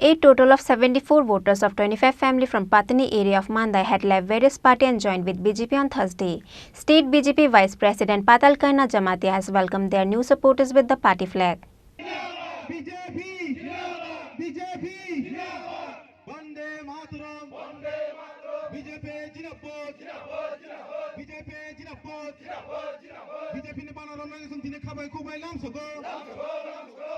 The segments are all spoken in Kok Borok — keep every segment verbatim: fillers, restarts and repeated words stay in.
A total of seventy-four voters of twenty-five family from Patani area of Mandai had left various party and joined with B J P on Thursday. State B J P Vice President Patal Kaina Jamatia has welcomed their new supporters with the party flag. B J P! B J P! Vande Mataram! B J P Jindabad! B J P Jindabad! B J P ni bana romnai chwng tini khabai khubai lam sogo.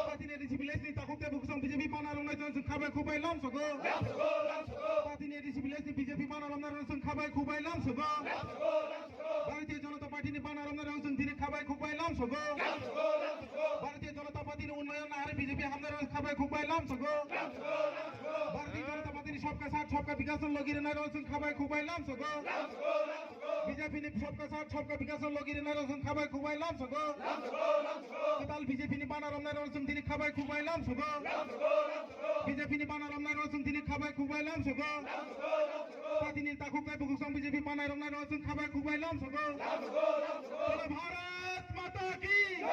Party ni A D C village ni takhuk tei bukhuk chwng B J P bana romnai chwng khabai khubai lam sogo. Party ni A D C village ni B J P bana romnai chwng khabai khubai lam sogo. Bharatiya Janata Party ni bana romnai chwng tini khabai khubai lam sogo. Bharatiya Janata Party ni unnayon nahari B J P hamnai chwng khabai khubai lam sogo. Bharatiya Janata Party ni sabka saath sabka vikas no logi rwnai chwng khabai khubai lam sogo. B J P ni sabka saath sabka vikas no logi rwnai rok chwng khabai khubai lam sogo. Kwtal B J P ni bana romnai rok chwng tini khabai khubai lam sogo. B J P ni bana romnai rok chwng tini khabai khubai lam sogo. Party ni takhuk tei bukhuk chwng B J P bana romnai rok chwng khabai khubai lam sogo. Bharat Mata Ki!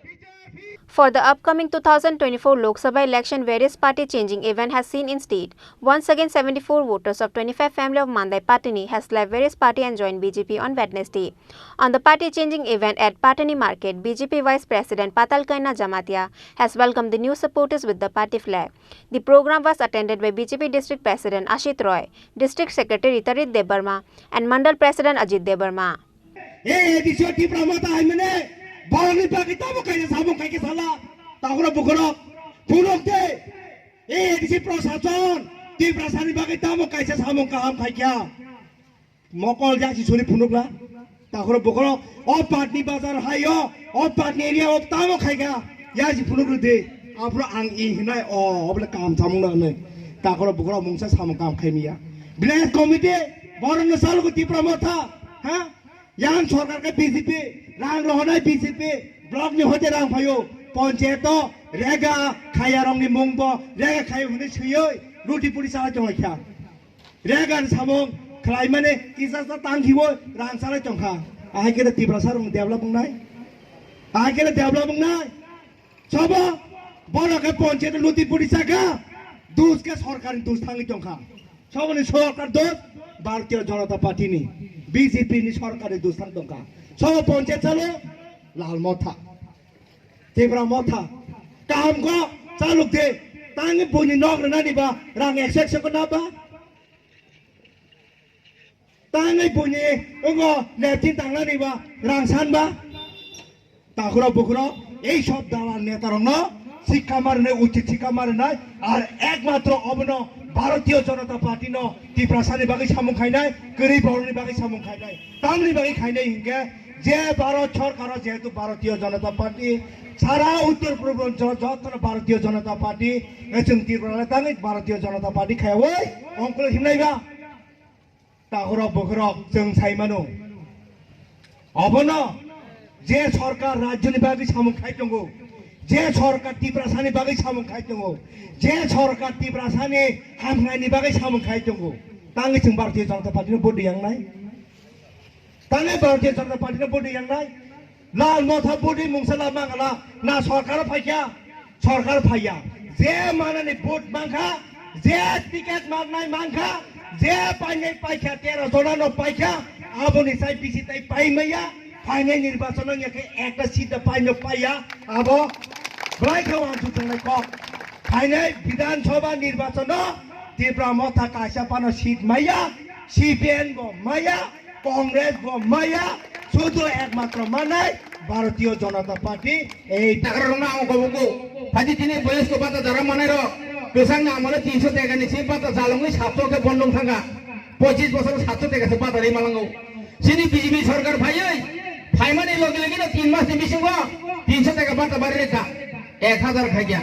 B J P! For the upcoming two thousand twenty-four Lok Sabha election, various party changing event has seen in state. Once again, seventy-four voters of twenty-five family of Mandai Patani has left various party and joined B J P on Wednesday. On the party changing event at Patani Market, B J P Vice President Patal Kaina Jamatia has welcomed the new supporters with the party flag. The program was attended by B J P District President Ashit Roy, District Secretary Tarit Debbarma, and Mandal President Ajit Debbarma. Ei A D C o Tipra Motha hai mane, borokni bagwi tamo kaisa samung khai khe sala, takhorok bukhorok phunuk de. Ei A D C proshason, Tiprasani bagwi tamo kaisa samung kaham khai kha. Mokol yasi suri phunukla, takhorok bukhorok, o patni bazar hai o, o patni area o tamo khai kha, yasi phunuk rw de. Aphuru ang i hinai o, o bole kaham samung na hinai. Takhorok bukhorok mungsa samung kaham khai miya. Village committee, borokno salgo Tipra Motha, ha? Yang sorkar khe B J P, rang rohonai B J P, block ni hoite rang phaio, panchayat o rega khaya rokni mung bo rega khayo hwnwi swiwi ruti puri chalai tonglaikha. Rega ni samung khlai mani kisa sa tang khiwi rang chalai tongkha. Ahai khe Tiprasa rok develop wngnai? Ahai khe develop wngnai? Sobo, borok khe panchayat luti puri chakha, dus khe sorkarni dus thangwi tongkha. Soboni sorkar dus, Bharatiya Janata Party ni, B J P ni sorkarni dus thang tongkha. Sobo panchayat chalo, Lal Motha, Tipra Motha, kaham kok chaluk de, tangwi buini nok rwnani ba, rang ekso ekso khe na ba? Tangwi buini wngo leptin tangnani ba rang san ba? Takhorok bukhorok ei sob dalal netarokno sikha ma rwnai, uchit sikha ma rwnai, ar ekmatro obono Bharatiya Janata Party no Tiprasani bagwi samung khainai, kwrwi borokni bagwi samung khainai. Tamni bagwi khainai hinkhe je Bharat Sorkaro jehetu Bharatiya Janata Party, sara Uttor Purbanchal jottono Bharatiya Janata Party, chwng Tripura le tangwi Bharatiya Janata Party khaiwi ongkhorwi himnai ba? Takhorok bukhorok chwng sai mano. Obono je sorkar rajyoni bagwi samung khai tongo, je sorkar Tiprasani bagwi samung khai tongo, je sorkar Tiprasani hamkhlaini bagwi samung khai tongo, tangwi chwng Bharatiya Janata Party no vote rwyangnai? Tangwi Bharatiya Janata Party no vote rwyangnai? Lal Motha budi mungsa la mangala na sorkar phaikha, sorkar phaiya. Je manani vote mankha, je ticket marnai mankha, je painai paikha, tero jona no paikha, aboni sai bisi tai paimaya, phainai nirbachon no yakhe ekta seat da paino paiya, abo belai khe wansuk tongnai kok. Phainai Bidhan Sabha nirbachon no Tipra Motha kaisa phano seat maya, C P M bo maya, Congress bo maya, sudu ekmatro manai Bharatiya Janata Party. Ei takrarokno ang kobongo. Phaidi tini boyosko bata jara manai rok. Kwchangni amole tinso teka ni se bata jalongwi satso khe bondong thangkha. Pochis bosor satso teka se bata ri malango. Chini B J P sorkar phaiwi, phaimani logi logi no tin mas ni bisingo tinso teka bata bari rekha. Ek hazar khaikha.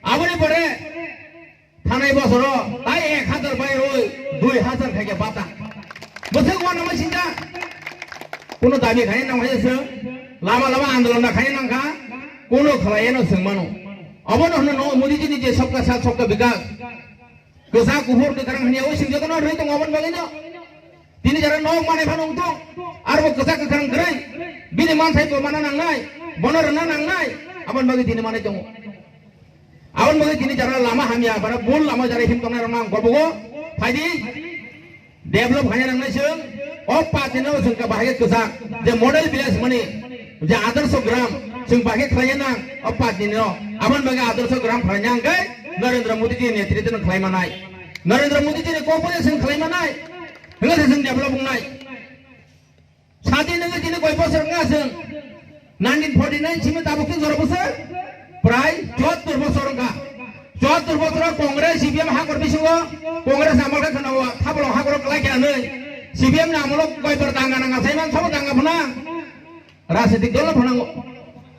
Aboni pore thanai bosoro tai ek hazar bai roi dui hazar khaikhe bata. Bwswk uanama singkha. Kuno dabi khai nang hai se. Lama lama andolon da khai nangkha. Kuno khlai eno swngmano. Obono hwno no Modi jini je sabka saath sabka vikas. Kwchak kuphur kwkhwrang hwnwi oi singjotono rwi tongo oboni bagwino. Tini jara nok manai phano wngthung. Arbo kwchak kwkhwrang kwrwi. Bini mansai bo mana nangnai. Bono rwna nangnai. Aboni bagwi tini manai tongo. Aboni bagwi tini jara lama hamya, bara bul lama jara him tongnai rok nang gobogo. Phaidi develop hanya nangnai chwng. O pati no chwng ka bahai kwchak je model village mani, je adarso gram chwng bahai khlai nang o pati no. Aboni bagwi adarso gram khlai nang khe Narendra Modi ji ni netritw no khlai manai. Narendra Modi ji ni kokbo chwng khlai manai. Hwnga se chwng develop wngnai. Sadi nungwi tini koi bosor wngkha chwng? Nineteen forty nine simi tabuk tini jora bosor? Prai chottor bosor wngkha. Chottor bosor o Congress, C P M hakor bisingo Congress amol khe khwnao thabolong hakoro kwlai khe anwi. C P M ni amolo koi bor danga nanga saiman sabo danga phuna. Rajnitik dol no phunango.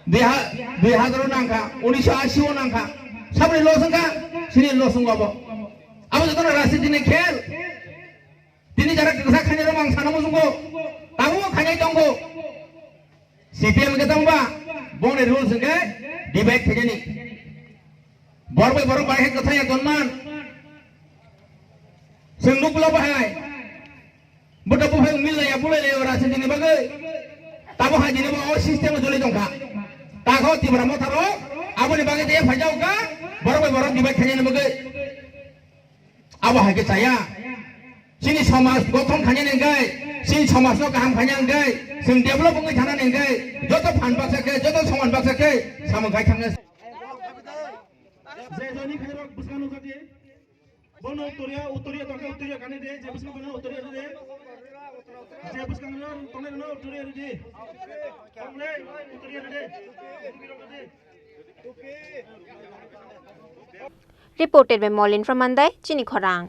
Dui ha-, dui hazar o nangkha, unisho ashi o nangkha. Saboni loss wngkha, sini loss wngkha bo. Abo jotono rajniti ni khel. Tini jara kwsa khainai rok ang sana muchungo. Tabuk khainai tongo. C P M khe tongba, bongni rules hwnkhe divide khainani. Borok bai borok bai khe kwthai ya tonman. Chwng nuklo bahai. Bwtwi buphang mil laiya, bulai laiya, rajniti ni bagwi. Tabo hai dini bo o system o joli tongkha. Takho Tipra Motha rok, aboni bagwi tei phaijao kha, borok bai borok divide khainani bagwi. Abo hai khe chaya. Chini somaj gothon khainani hwnkhe, chini somaj no kaham khainani hwnkhe, chwng develop wngwi thanani hwnkhe, joto phan baksa khe, joto soman baksa khe, samung khai thangna. Je joni khairok bwskang nukjakdi. Bono uttoriya, uttoriya tongkhe uttoriya kani de, je bwskang bono uttoriya de. Je bwskang no tongnai no uttoriya de. Tongle uttoriya de. Reported by Molin from Mandai, Chini Khorang.